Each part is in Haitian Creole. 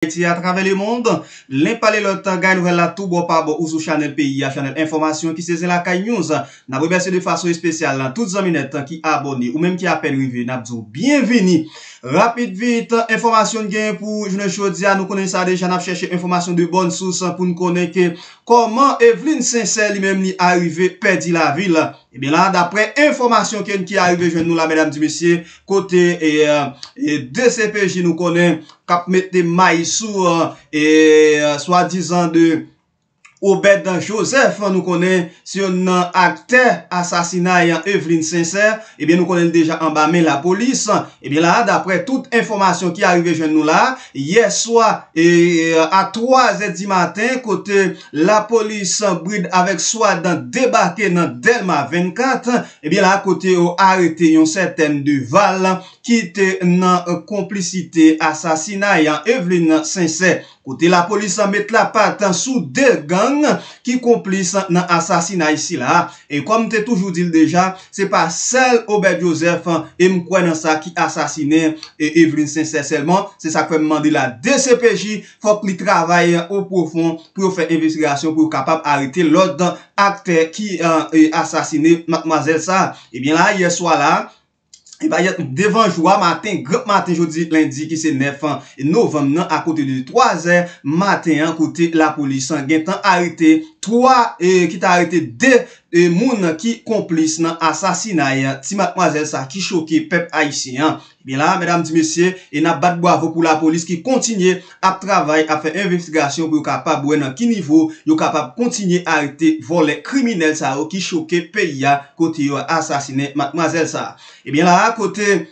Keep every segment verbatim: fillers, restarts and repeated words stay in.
Ayiti, atravè lemonn, len pale lòt, gade nouvèl la tou bò pa bò ou sou chanèl peyi a, chanèl enfòmasyon ki se Zen Lakay News. N ap remèsye de fason espesyal tout zanmi nèt ki abòne, ou menm ki apèn rive, n ap di w byenvini. Rapid vit, enfòmasyon n gen pou jounen jodi a, nou konnen sa deja, n ap chèche enfòmasyon de bòn sous pou n konnen ke kòman Evelyne Sincère li menm li arive pèdi lavi l. Ebyen la, daprè enfòmasyon ke n ki arive jwenn nou la, medam di mesye, kote e, e, e D C P J nou konnen k ap mete may sou e, swadizan de Obed Joseph, nou konnen se youn nan aktè asasinay Evelyne Sincère, ebyen nou konnen l deja anba men lapolis. Ebyen la, daprè tout enfòmasyon ki arive jwenn nou la, yè swa e, a twa zè di maten, kote lapolis Brid avèk swad debake nan Dèlma vennkat, ebyen la, kote yo arete yon sètèn Duval ki te nan konplisite asasinay Evelyne Sincère. Kote lapolis met lapat sou de gang ki konplis nan asasinay sila. E kòm m te toujou di l deja, se pa sèl Obed Joseph, e m kwè nan sa, ki asasinen e Evelyne Sincère sèlman. Se sa k fè m mande la D C P J, fòk li travay o pwofon pou yo fè envestigasyon, pou yo kapab arete lòt aktè ki e, e, asasinen madmwazèl sa. Ebyen la, yè swa la, e pa yè, devan jou a maten, gran maten jodi lendi ki se nèf novanm nan, akote de twa zè maten an, kote lapolis gentan arete twa, e, ki ta arete de e, moun ki konplis nan asasinay ti madmwazèl sa ki choke pèp ayisyen an. Ebyen la, medam di mesye, e n ap bat bwavo pou lapolis ki kontinye ap travay, ap fè envestigasyon pou yo kapab wè nan ki nivo yo kapab kontinye arete vòlè kriminèl sa yo ki choke peyi a, kote yo asasinen madmwazèl sa. Ebyen la, kote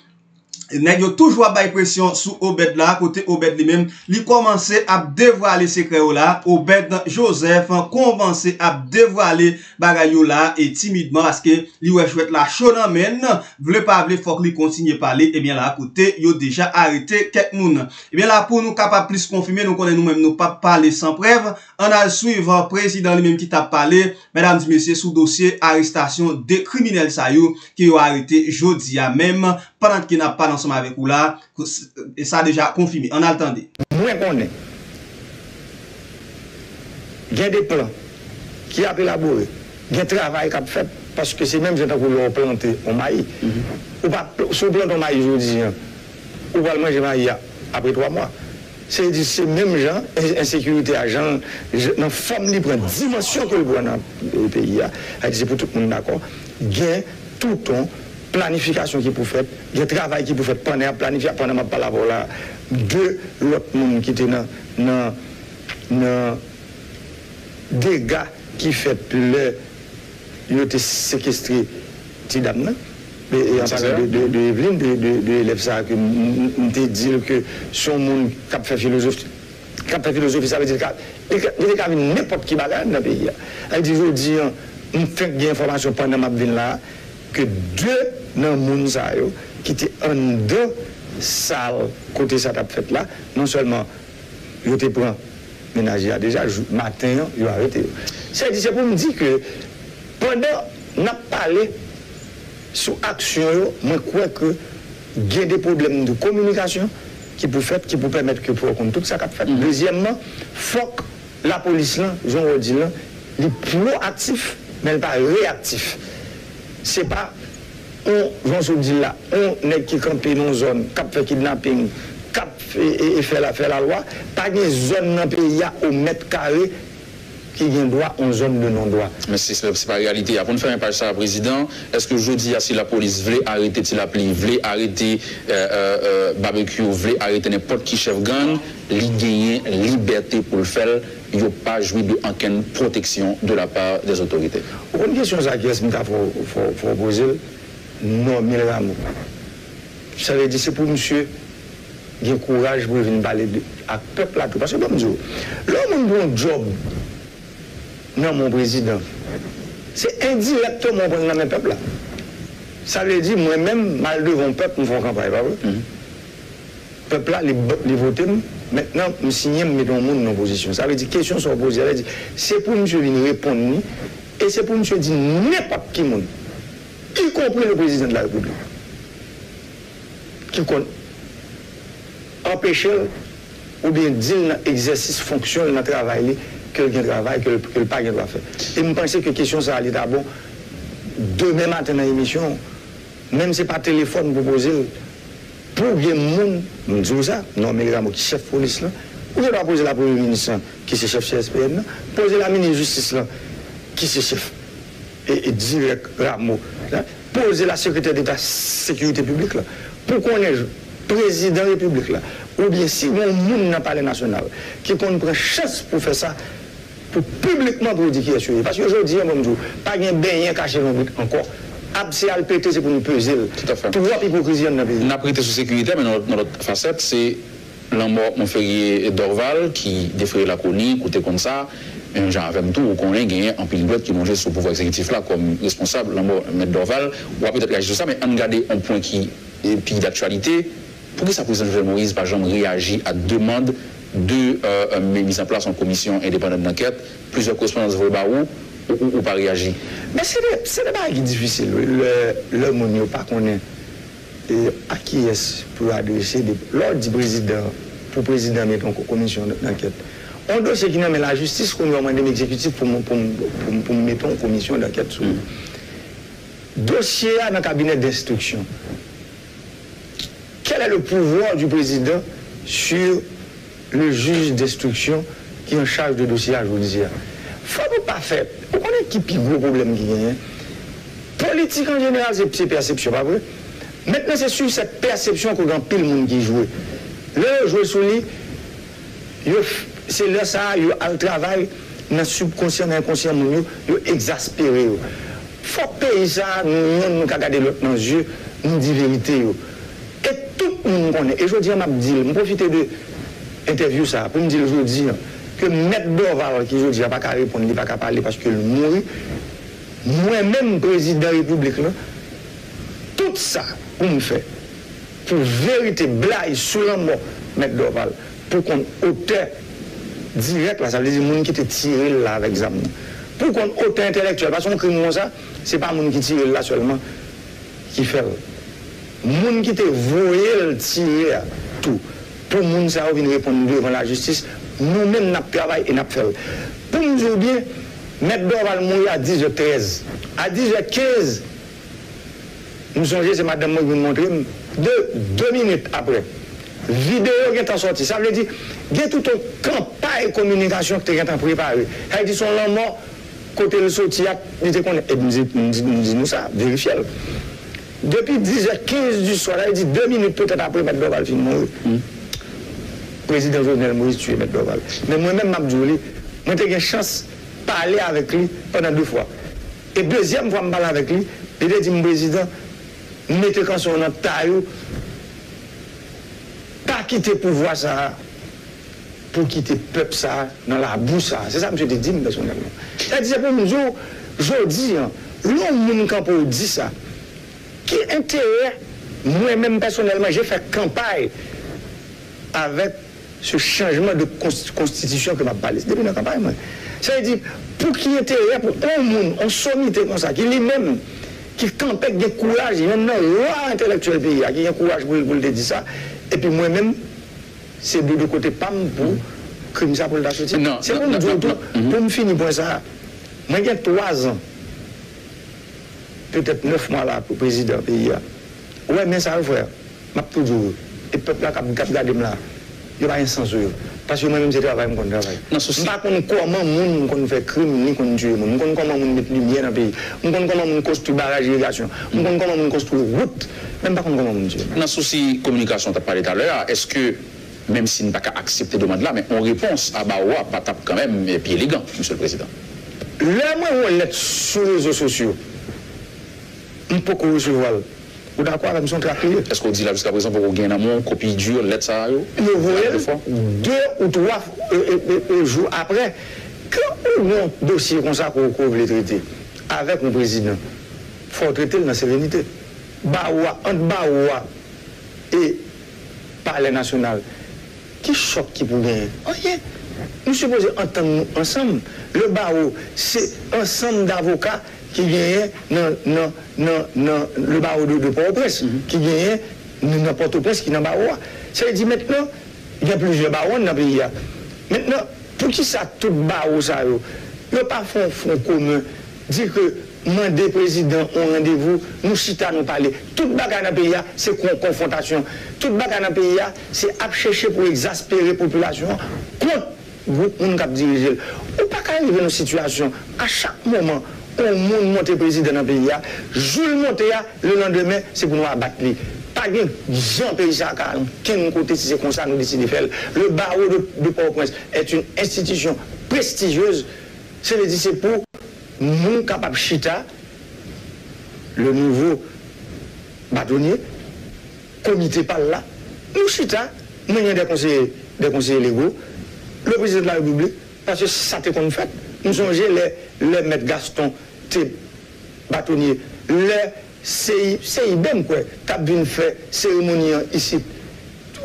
nèg yo toujou ap bay presyon sou Obed la, kote Obed li menm, li kòmanse ap devwale sekrè yo la. Obed Joseph kòmanse ap devwale bagay yo la, e timidman, paske li wè jwèt la cho nan men l, vle pa vle, fòk li kontinye pale. Ebyen la, kote yo deja arete kèk moun. Ebyen la, pou nou kapab plis konfime, nou konnen nou menm nou p ap pale san prèv. Ann al swiv prezidan li menm ki t ap pale, medam di mesye, sou dosye arestasyon de kriminèl sa yo ke yo arete jodi a menm, pandan ke n ap pale ansanm avèk ou la, e sa deja konfime. Ann al tande. Mwen konnen gen de plan ki ap elabore, gen travay k ap fèt, paske se menm jan tankou lè w plante yon mayi. Ou pa, si w plante yon mayi jodi a, ou pral manje mayi a apre twa mwa. Se di, se menm jan en- ensekirite a, jan, jan, nan fòm li pran, dimansyon ke l pran nan e, peyi a, sa di se pou tout moun dakò, gen toutan planifikasyon ki pou fèt, gen travay ki pou fèt pandan y ap planifye, pandan m ap pale avè w la, de lòt moun ki te nan, nan, nan dega ki fèt lè yo te sekestre ti dam nan. E, e an palan de, de, de Evelyne, de, de, de elèv sa a ke m, m, m te di l ke se yon moun k ap fè filozofi, k ap fè filozofi, sa vle di l ka, li ka, li te ka vin nenpòt ki bagay anndan peyi a. Sa vle di jodi a, m fenk gen enfòmasyon pandan m ap vin la a, ke de nan moun sa yo ki te anndan sal kote sa t ap fèt la, non sèlman yo te pran menaje a deja, jou, maten an, yo arete yo. Sa vle di, se pou m di ke pandan n ap pale sou aksyon yo, mwen kwè ke gen de pwoblèm de kominikasyon ki pou fèt, ki pou pèmèt ke pou yo konn tout sa k ap fèt. Dezyèmman, fòk lapolis lan, jan w di l lan, li pwoaktif, men l pa reyaktif. Se pa yon, jan w di l la, yon nèg ki kanpe nan yon zòn, k ap fè kidnaping, k ap e, e, e fè la, fè lalwa. Pa gen zòn nan peyi a o mèt kare ki gen dwa yon zòn de non dwa. Men se, se, se pa reyalite a. Pou n fèmen paj sa a, prezidan, èske jodi a, si lapolis vle arete Ti Lapli, vle arete, e, e, e, Babekyou, vle arete nenpòt ki chèf gang, li genyen libète pou l fè l, yo pa jwi de ankenn pwoteksyon de la part des autorités? Ou konn kesyon sa, kiyès m ta fè w, fè w, fè w poze l? Normil Rameau. Sa vle di se pou misye gen kouraj pou l vin pale de, ak pèp la tou. Paske ban m di w, lè yon moun pran yon djòb nan men yon prezidan, se endirèkteman w pran l nan men pèp la. Sa vle di, mwen menm, m al devan yon pèp, m fè yon kanpay, pa vre? Pèp la, li, li vote m. Mentnan, m siyen, m mete yon moun nan pozisyon. Sa vle di, kesyon sa w poze a, vle di, se pou misye vin reponn li, e se pou misye di nenpòt ki moun, ikonpri le président de la République, ki konn anpeche l oubyen di l nan egzèsis fonksyon l, nan travay li, ke l gen travay, ke l, ke l pa gen dwa fè. E m panse ke kesyon sa a, li ta bon, demen maten nan emisyon, menm se pa telefòn pou poze l, pou gen moun, m di w sa, nonmen Rameau ki chèf polis lan, ou gen dwa poze l a premye minis lan, ki se chèf C S P N nan, poze l a minis jistis lan, ki se chèf e, e dirèk Rameau la, poze l a sekretè deta sekirite piblik la, pou konnen prezidan repiblik la, oubyen si gen yon moun nan palè nasyonal ki konn pran chans pou fè sa, pou piblikman pou yo di kiyès yo ye. Paske jodi a, bon, m di w, pa gen benyen kache lonbrit ankò. Abse al pete, se pou nou peze l. Twòp ipokrizi anndan peyi a. N ap rete sou sekirite, men nan lòt, nan lòt fasèt, se lanmò Monferrier Dorval, ki defraye lakoni, koute konn sa, menm jan avè m tou, ou konnen genyen anpil dwèt ki lonje sou pouvwa egzekitif la kòm responsab lanmò Mèt Dorval. W a petèt reyaji sou sa, men ann gade yon pwen ki, e, pi daktyalite. Poukisa prezidan Jovenel Moïse pa janm reyaji a demann de, e, e, mizanplas yon komisyon endepandan dankèt? Plizyè korespondans voye ba ou, ou, ou, ou pa reyaji. Men se de, se de bagay ki difisil, wi, lè, lè moun yo pa konnen e a kiyès pou yo adrese de, lè w di prezidan, pou prezidan mete yon komisyon dankèt. Yon dosye ki nan men lajistis, kounye a w mande m egzekitif pou m, pou m, pou m, pou m mete yon komisyon dankèt sou li. Dosye a nan kabinè denstriksyon. Quel est le pouvoir du président sur le juge d'instruction ki an chaj de dosye a jodi a? Fò nou pa fè, ou konnen ki pi gwo pwoblèm ki genyen? Politik an jeneral se, se pèsepsyon, pa vre? Mentnan se sou sèt pèsepsyon ke gen anpil moun ki jwe. Lè yo jwe sou li, yo, se lè sa a yo al travay nan sibkonsyan, nan enkonsyan moun yo, yo egzaspere yo. Fòk peyi sa a, nou yonn, nou ka gade lòt nan zye, nou di verite yo. E tout moun konnen, e jodi a m ap di l, m pwofite de entèvyou sa a pou m di l jodi a, ke Mèt Dorval, ki jodi a pa ka reponn, li pa ka pale paske l mouri, mwen menm, prezidan repiblik lan, tout sa pou m fè, pou verite blayi sou lanmò Mèt Dorval, pou konn otè dirèk la, sa vle di moun ki te tire l la avèk zam nan, pou konn otè entèlektyèl, paske yon krim konsa, se pa moun ki tire l la sèlman ki fè l. Moun ki te voye l tire a tou, pou moun sa yo vin reponn devan lajistis, nou menm n ap travay e n ap fè l. Pou m di w byen, Mèt Dorval mouri a dis è trèz. A dis è kenz, m sonje se madanm mwen ki vin montre m, de, de minit apre, videyo gentan sòti. Sa vle di, gen tout yon kanpay kominikasyon ki te gentan prepare. Sa vle di, se yon lanmò kote l soti a, li te konnen. E m di, m di, m di nou sa, verifye l. Depi dis è kenz di swa, sa vle di de minit petèt apre Mèt Dorval fin mouri, prezidan Jovenel Moïse tiye Mèt Dorval. Men mwen menm, m ap di w li, mwen te gen chans pale avèk li pandan de fwa. E dezyèm fwa m pale avèk li, li te di m, prezidan, mete kanson w nan tay ou, pa kite pouvwa sa a pou kite pèp sa a nan labou sa a. Se sa misye te di m pèsonèlman. Sa di, se pou m di w, jodi a, lè yon moun kanpe w di sa, ki enterè mwen menm pèsonèlman, je fè kanpay avèk se chanjman de konst-, konstitisyon ke m ap pale. Depi nan kanpay mwen. Sa vle di, pou ki enterè pou yon moun, yon somite konsa, ki li menm, ki kanpe, ki gen kouraj, yonn nan ra entèlektyèl peyi a, ki gen kouraj pou l, pou l te di sa, epi mwen menm, se de, de kote pa m pou krim sa pou l ta soti. Se pou m di w tou, pou m fini pwen sa a, mwen gen twa zan, petèt nèf mwa la, pou prezidan peyi a. Ou wè men sa yo, frè? M ap tou di w, e pèp la k ap, k ap gade m la, yo pa gen sans yo. Paske mwen menm se travay m konn travay. M pa konn kòman moun konn fè krim, ni konn tiye moun. M konn kòman moun met limyè nan peyi. M konn kòman moun konstwi baraj irigasyon. M konn kòman moun konstwi wout. Men m pa konn kòman moun tiye moun. Nan sousi kominikasyon w t ap pale talè a, èske, menm si n pa ka aksepte demann la, men yon repons a bawo a pa t ap kanmenm, eh, pi elegan, Mesye le Prezidan? Lè mwen wè lèt sou rezo sosyo, m poko resevwa l. Ou dakò avè m, se yon trak li ye. Èske w di la jiskaprezan poko gen nan men w kopi di lèt sa a yo? Yo voye l de ou twa, e, e, e, e, jou apre. Kan ou gen yon dosye konsa ke w, ke w vle trete avèk yon prezidan, fò w trete l nan serenite. Bawo a, ant bawo a e Palè Nasyonal, ki chòk ki pou genyen? Anyen. Nou sipoze antann nou ansanm. Le bawo, se ansanm davoka ki genyen nan, nan, nan, nan le bawo de, de Pòtoprens, ki genyen nan, nan Pòtoprens, ki nan bawo a. Sa vle di mentnan, Gen plizyè bawo nan peyi a. Mentnan, poukisa tout bawo sa yo, yo pa fè yon fwon komen, di ke mande prezidan yon randevou, nou chita, nou pale. Tout bagay nan peyi a, se kon-, konfwontasyon. Tout bagay nan peyi a, se ap chèche pou egzaspere popilasyon an kont gwoup moun k ap dirije l. Ou pa ka rive nan sitiyasyon, a chak moman, yon moun monte prezidan nan peyi a, jou l monte a, lelandemen, se pou nou abat li. Pa gen jan peyi sa a ka al ankenn kote si se konsa nou deside fè l. Le barreau de, de Port-au-Prince est une institution prestigieuse, se vle di se pou nou kapab chita, le nouveau bâtonnier, komite pa l la, nou chita, nou gen de konseye, de konseye lego, le prezidan de la repiblik, paske sa te konn fèt. M sonje lè, lè mèt Gaston te batonye, lè se, se Iben, m kwè, t ap vin fè seremoni an isit.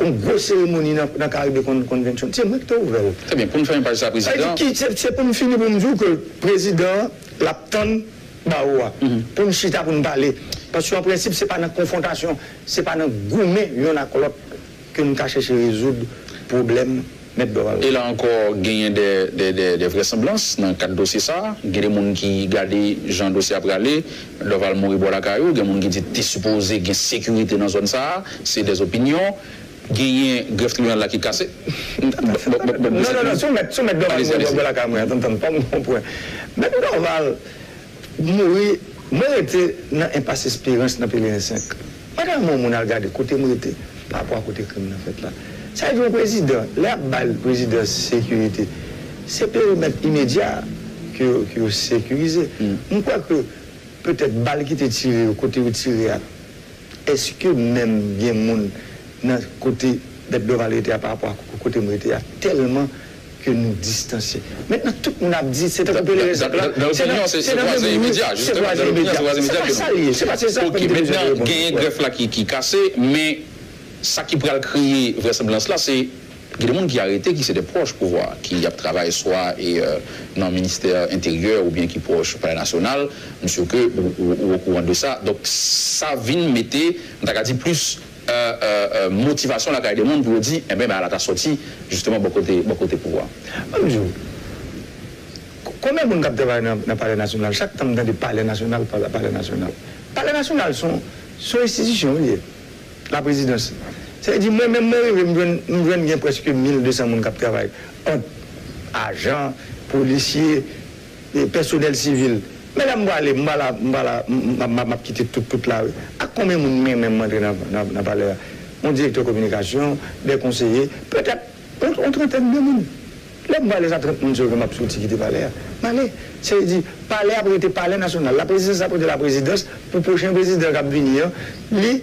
Yon gwo seremoni nan, nan Caribbean Con-, Convention. Se mwen ki te ouvè l. Trè byen, pou n fèmen paj sa, prezidan. Sa vle di ki, se, se pou m fini pou m di w ke prezidan an, l ap tann bawo a. Pou n chita, pou n pale. Paske an prensip, se pa nan konfwontasyon, se pa nan goumen yonn ak lòt ke n ka chèche rezoud pwoblèm Mèt Dorval. E la ankò, genyen de, de, de, de vrèsanblans nan kad dosye sa a. Gen de moun ki gade jan dosye a prale, Mèt Dorval mouri bò lakay ou, gen moun ki di te sipoze gen sekirite nan zòn sa a, se de opinyon. Genyen grèf tribinal la ki kase. Non, non, non, si w mèt, si w mèt Dorval mouri bò lakay mwen, atann, atann, fò m konprann. Mèt Dorval mouri, mwen rete nan enpas Esperans nan Pelerin senk. Mwen ta renmen yon moun al gade kote m rete pa rapò a kote krim nan fèt la. Sa vle di yon prezidan, lè y ap ba l prezidans sekirite, se perimèt imedya ke yo, ke yo sekirize. M kwè ke petèt bal ki te tire yo, kote yo tire a, èske menm gen moun nan kote Mèt Dorval rete a pa rapò a kote m rete a, tèlman ke nou distanse. Mentnan, tout moun ap di, se tankou Pelerin senk la, se nan, se nan menm ri, se vwazen imedya, se pa sa l ye, se pa se sa. Ok, mentnan, genyen grèf la ki, ki kase, men sa ki pral kreye vrèsanblans la, se gen de moun ki arete, ki se de pwòch pouvwa, ki ap travay swa e, euh, nan ministè enteryè oubyen ki pwòch Palè Nasyonal. M si ke ou, ou, ou okouran de sa. Donk, sa vin mete, m ta ka di, plis euh, euh, euh, motivasyon lakay de moun pou yo di, enben, bagay la ta sòti, jisteman, bò kote, bò kote pouvwa. Ban m di w, ko-, konbyen moun k ap travay nan, nan Palè Nasyonal? Chak tan m tande Palè Nasyonal, Palè, Palè Nasyonal. Palè Nasyonal se yon, se yon enstitisyon, wi, li ye. Laprezidans. Sa vle di, mwen menm, mwen rive, m jwenn, m jwenn gen prèske mil de san moun k ap travay. Ant ajan, polisye, e, pèsonèl sivil. Men lè m prale, m pa la, m pa la, m, m, m, m ap kite tout, tout la, wi. Ak konbyen moun mwen menm m antre nan, nan, nan palè a? Yon direktè kominikasyon, de konseye, petèt yon, yon trantèn de moun. Lè m prale, sa trant moun sèlman m ap soti kite palè a. M ale. Sa vle di, palè a ap rete Palè Nasyonal. Laprezidans ap rete laprezidans pou pwochen prezidan k ap vini an, li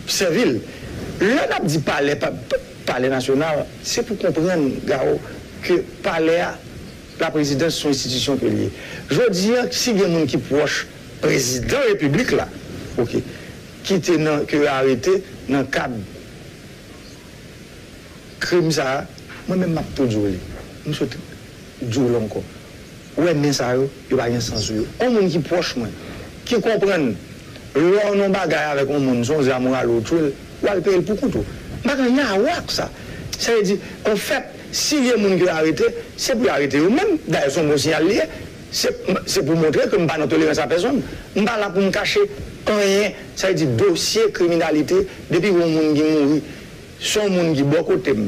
sèvi l. Lè n ap di palè, pa, Palè Nasyonal, se pou konprann, Garo, ke palè a, laprezidans se yon enstitisyon ke l ye. Jodi a, si gen moun ki pwòch prezidan repiblik la, oke, ki te nan, ke yo arete nan kad krim sa a, mwen menm m ap tou di w li. M sot di w l ankò. Ou wè nen sa yo, yo pa gen sans sou yo. Yon moun ki pwòch mwen, ki konprann lè w nan yon bagay avèk yon moun, se yon zam ou rale ou tchwe l, w al peye l pou kont ou. M pa gen anyen a wè ak sa. Sa vle di, anfèt, si gen moun ke yo arete, se pou yo arete yo menm. Dayè, se yon bon siyal li ye. Se, se pou montre ke m pa nan tolerans a pèsonn. M pa la pou m kache anyen. Sa vle di, dosye kriminalite, depi yon moun ki mouri, se yon moun ki bò kote m,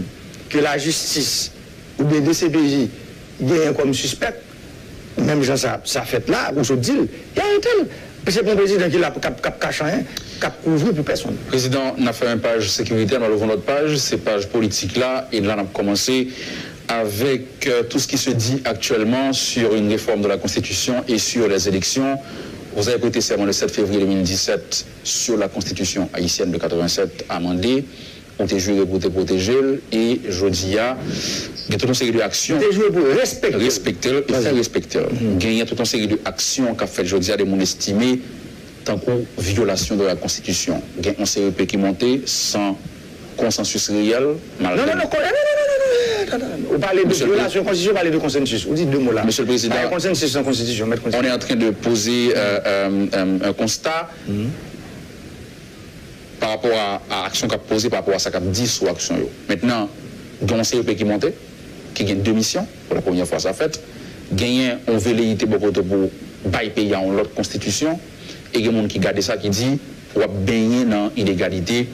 ke lajistis oubyen D C P J genyen kòm sispèk, menm jan sa, sa fèt la, ou sot di l, y arete l. Se pa yon prezidan ki la k ap, k ap kache anyen, k ap kouvri pou pèsonn. Président, n ap fèmen paj sekirite a, n al ouvri yon lòt paj, se paj politik la, e la n ap kòmanse avec, euh, tout ce qui se dit actuellement sur une réforme de la Constitution et sur les élections. Vous avez prêté serment le sept février deux mille dix-sept sur la Constitution haïtienne de quatre-vingt-sept amendée. Ou te jire pou te pwoteje l, e jodi a, gen tout yon seri de aksyon. Ou te jire pou respekte l. Respekte l e fè respekte l. Genyen tout yon seri de aksyon k ap fèt jodi a, de moun estime tankou vyolasyon de la konstitisyon. Gen yon C E P ki monte san konsansis reyèl, malgre... Non, non, non, non, non, non, non, non, non, non. Ou pale de vyolasyon konstitisyon, ou pale de konsansis. Ou di de mo la. Mesye le Président, pa gen konsansis nan konstitisyon, mèt konstitisyon. On est en train de poser, euh, euh, euh, un constat. Parapò a, a aksyon k ap poze, parapò a sa k ap di sou aksyon yo. Mentnan, Gen yon C E P ki monte, ki gen de misyon, pou la premyè fwa sa fèt. Genyen yon veleyite bò kote pou bay peyi a yon lòt konstitisyon. E gen moun ki gade sa, ki di, w ap benyen nan inegalite,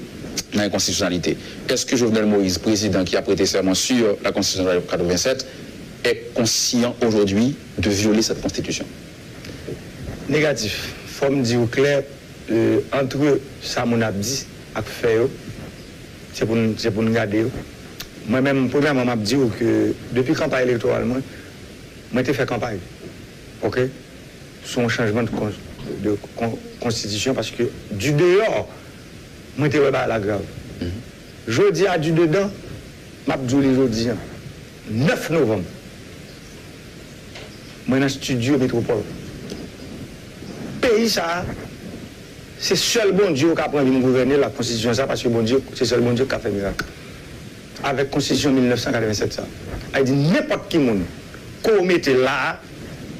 nan enkonstitisyonalite. Èske Jovenel Moïse, président qui a prêté serment sur la Constitution de quatre-vingt-sept, est conscient aujourd'hui de violer cette constitution? Negatif. Fò m di w klè, antre sa moun ap di ak fè yo, se pou n se pou n gade yo. Mwen menm, premyèman, m ap di w ke depi kanpay elektoral mwen, mwen te fè kanpay, oke, sou yon chanjman de konstitisyon, paske di deyò, mwen te wè bagay la grav. Jodi a di dedan, m ap di w li jodi a, nèf novanm, mwen nan estidyo Metwopòl. Peyi sa a, se sèl Bondye ou ka pran vin gouvène l ak konstitisyon sa, paske Bondye, se sèl Bondye ki ka fè mirak. Avèk konstitisyon mil nèf san katrevennsèt sa, sa vle di nenpòt ki moun ke w mete la a,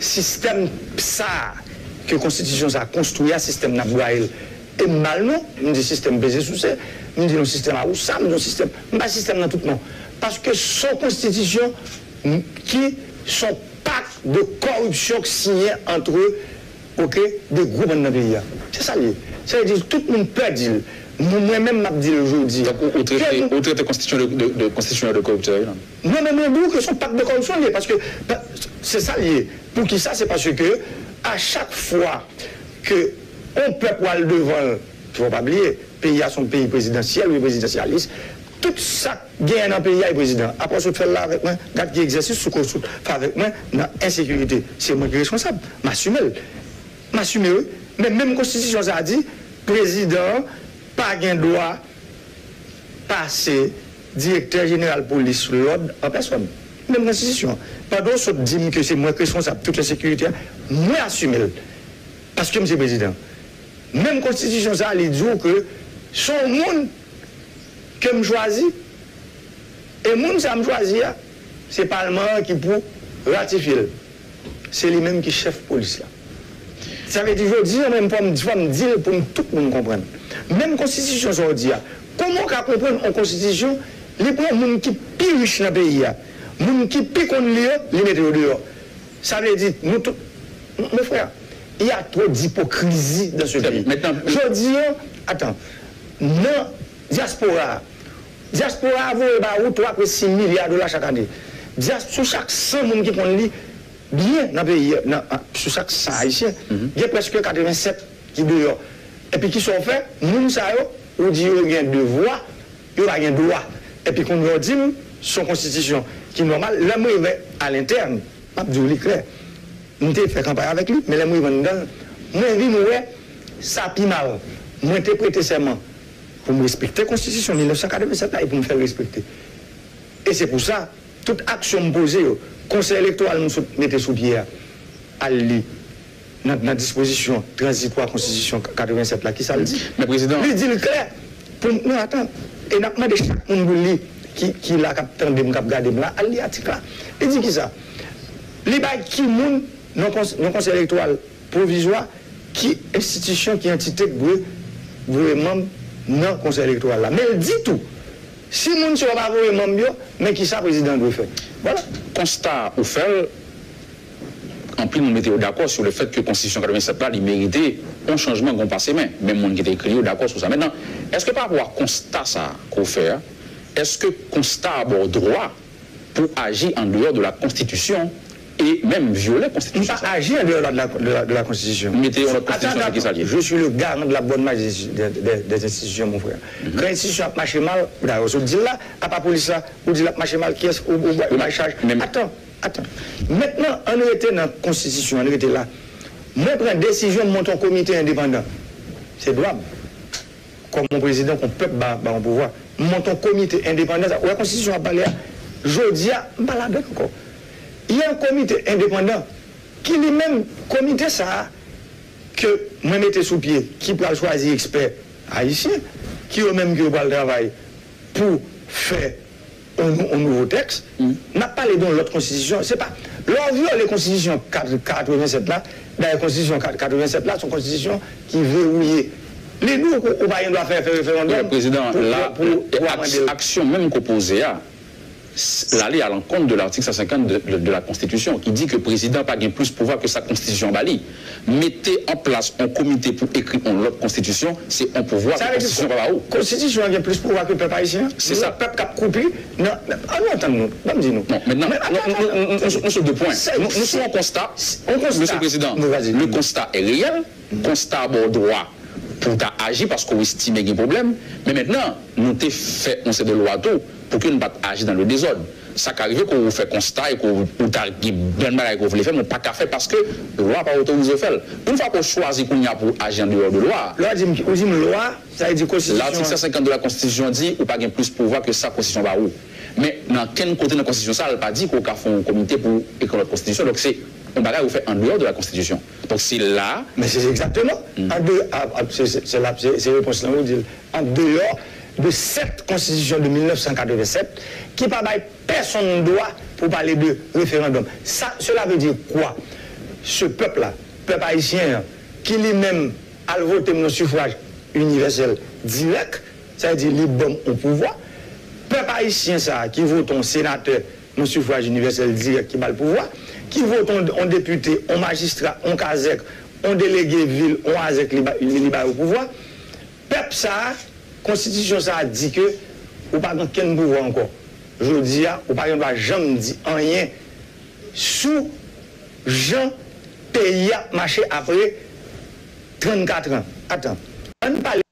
sistèm sa a ke konstitisyon sa a konstwi a, sistèm n ap bwaye l. E m ba l non, m di sistèm peze souse, m di l yon sistèm awousa, m di yon sistèm, m bay sistèm nan tout non. Paske s on konstitisyon ki s on pak de kòripsyon k siyen antre, oke, de gwo bann nan peyi a. Se sa l ye. Sa vle di tout moun pè di l. Mwen menm m ap di l jodi a. Donk ou trete konstitisyon de konstitisyon de kòriptè wi non. Non men mwen di w ke s on pak de kòripsyon l ye paske se sa l ye. Poukisa? Se paske a chak fwa ke yon pèp pral devan l, fò w pa bliye, peyi a s on peyi prezidansyèl, wi prezidansyalis, tout sa k genyen nan peyi a e prezidan. Apre w sot fè l la avèk mwen, gad ki egzèsis ou sot fè avèk mwen nan ensekirite. Se mwen ki reskonsab. M asime l. M asime wi. Men menm konstitisyon sa a di, prezidan an pa gen dwa pase direktè jeneral polis lòd an pèsòn. Menm konstitisyon an. Pandan w sot di m ke se mwen k reskonsab tout ensekirite a, mwen asime l. Paske m se prezidan. Menm konstitisyon sa a, li di w ke s on moun ke m chwazi, e moun sa a m chwazi a, se palman an ki pou ratifye l. Se li menm ki chèf polis la. Sa vle di jodi a menm fò m di l pou tout moun konprann. Menm konstitisyon sa w di a, kòman w ka konprann yon konstitisyon, li pran moun ki pi rich nan peyi a, moun ki pi konn li yo, li mete yo deyò. Sa vle di nou tout, mon frè, il y a trop d'hypocrisie dans ce pays. Jodi a, atan, nan dyaspora a, dyaspora a voye ba ou twa preski milya dola chak ane. Dyas, sou chak san moun ki konn li byen nan peyi, nan, sou chak san ayisyen, gen prèske katrevennsèt ki deyò. Epi kisa w fè? Moun sa yo, ou di yo gen devwa, yo pa gen dwa. Epi kounye a w di m, s on konstitisyon ki nòmal. Lè m rive alentèn, m ap di w li klè. M te fè kanpay avèk li, men lè m rive anndan l, mwen vin wè sa pi mal. Mwen te prete sèman pou m respekte konstitisyon mil nèf san katrevennsèt la e pou m fè l respekte. E se pou sa, tout aksyon m poze yo, konsèy elektoral m sot mete sou pye a, al li nan, nan dispozisyon tranzitwa konstitisyon katrevennsèt la, kisa l di? Men prezidan. Li di l klè. Pou m, non, atan. E n ap mande chak moun pou l li, ki, ki la, k ap tande m, k ap gade m la, al li atik la. Li di kisa? Li bay ki moun nan kons, nan konsèy elektoral pwovizwa, ki enstitisyon, ki antite k dwe voye manm nan konsèy elektoral la. Men l di tou, si moun sa yo pa voye manm yo, men kisa prezidan an dwe fè? Vwala. Konsta ou fè l, anpil moun mete yo dakò sou le fèt ke konstitisyon katrevennsèt la, li merite yon chanjman, gen yon pase men. Menm moun ki te ekri l yo dakò sou sa. Mentnan, èske pa rapò a konsta sa a ke w fè a, èske konsta a ba w dwa pou aji an deyò de la konstitisyon e menm vyole konstitisyon sa? M pa aji an deyò de la, de la, de la konstitisyon. Mete yon lòt konstitisyon, se ki sa l ye? Je suis le garant de la bonne marche des, des, des, des institutions, mon frère. Kan enstitisyon ap mache mal, dayè, w sot di l la, apa polis la, ou di l ap mache mal, kiyès ou, ou, ou bay chaj? Atan, atan. Mentnan, ann rete nan konstitisyon, ann rete la. Mwen pran desizyon, m monte yon komite endepandan. Se dwa m. Kòm yon prezidan, kòm pèp ba, ba yon pouvwa. M monte yon komite endepandan. Sa, ou wè konstitisyon ap pale a, jodi a, m pa ladan l ankò. Il y a un comité indépendant ki li menm, komite sa a, ke mwen mete sou pye, ki pral chwazi ekspè ayisyen, ki yo menm ki yo pral travay pou fè yon, yon nouvo tèks. N ap pale de yon lòt konstitisyon. Se pa, lè w vyole konstitisyon kat, katrevennsèt la, dayè konstitisyon kat, katrevennsèt la, se yon konstitisyon ki verouye. Li di w ke ou pa gen dwa fè, fè referandòm pou, pou, pou, pou amande l. Aksyon menm ke w poze a, s- l ale a lankont de l'article cent cinquante de, de, de la Constitution, ki di ke prezidan pa gen plis pouvwa ke sa konstitisyon an ba li. Mete an plas yon komite pou ekri yon lòt konstitisyon, se yon pouvwa ke konstitisyon pa ba ou. Konstitisyon an gen plis pouvwa ke pèp ayisyen an? Se sa. Pèp k ap koupi nan, nan, ann antann nou, ban m di nou. Non, mentnan, nou, nou, nou, nou, nou sou de pwen. Nou, nou sou yon konsta. Yon konsta. Mesye Prezidan, le constat est réel. Konsta ba w dwa pou w ta aji paske w estime gen pwoblèm. Men mentnan, nou te fè yon seri de lwa tou pou ke nou pa t aji dans le désordre. Sa ka rive ke w fè konsta e ke w, ou ta gen bann bagay ke w vle fè, men w pa ka fè paske lwa pa otorize w fè l. Yon fwa ke w chwazi kounye a pou w aji an deyò de lwa. Lè w di m, ou di m lwa, sa vle di konstitisyon. L'article cent cinquante de la Constitution di ou pa gen plis pouvwa ke sa konstitisyon ba ou. Men nan kenn kote nan konstitisyon sa, l pa di ke w ka fè yon komite pou ekri yon lòt konstitisyon. Donk se yon bagay ou fè an deyò de la konstitisyon. Donk se la. Men se egzakteman. An de, a, a, se, se, se la, se, se repons lan ou di l. An deyò de sèt konstitisyon de mil nèf san katrevennsèt ki pa bay pèsonn dwa pou pale de referandòm. Sa, cela veut dire quoi? Se pèp la, pèp ayisyen an, ki li menm al vote m nan sifwaj inivèsèl dirèk, sa vle di li ban m yon pouvwa. Pèp ayisyen sa a ki vote yon senatè nan sifwaj inivèsèl dirèk ki ba l pouvwa, ki vote yon, yon depite, yon majistra, yon kazèk, yon delege vil, yon azèk, li ba, li, li ba yo pouvwa. Pèp sa a, konstitisyon sa a di ke ou pa gen kenn pouvwa ankò. Jodi a, ou pa gen dwa janm di anyen sou jan peyi a mache apre trannkat an. Atan, ann pale.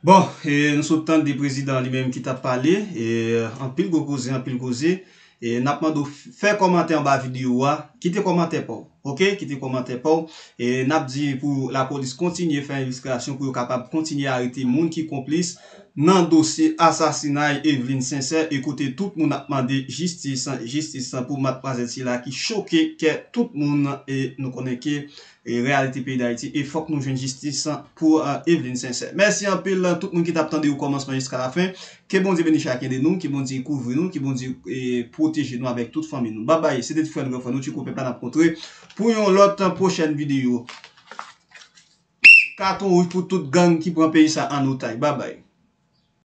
Bon, e, nou sot tande prezidan an li menm ki t ap pale, e, anpil gwo koze, anpil koze. E, n ap mande w f-, fè kòmantè anba videyo a, kite kòmantè pa w, oke? Kite kòmantè pa w. E, n ap di pou lapolis kontinye fè envestigasyon pou yo kapab kontinye arete moun ki konplis nan dosye asasinay Eveline Sincère, e kote tout moun ap mande jistis, jistis pou madmwazèl sila ki choke kè tout moun, e nou konnen ke e reyalite peyi Dayiti, e fòk nou jwenn jistis pou, e, Eveline Sincère. Mèsi anpil, tout moun ki t ap tande okòmansman jiska lafen. Ke Bondye beni chak yen de nou, ke Bondye kouvri nou, ke Bondye, e, pwoteje nou avèk tout fanmi nou. Babay, se te ti frè nou, gran frè nou, Tcheko Pèp la, n ap kontre pou yon lòt pwochèn videyo. Katon wouj pou tout gang ki pran peyi sa an otaj. Babay.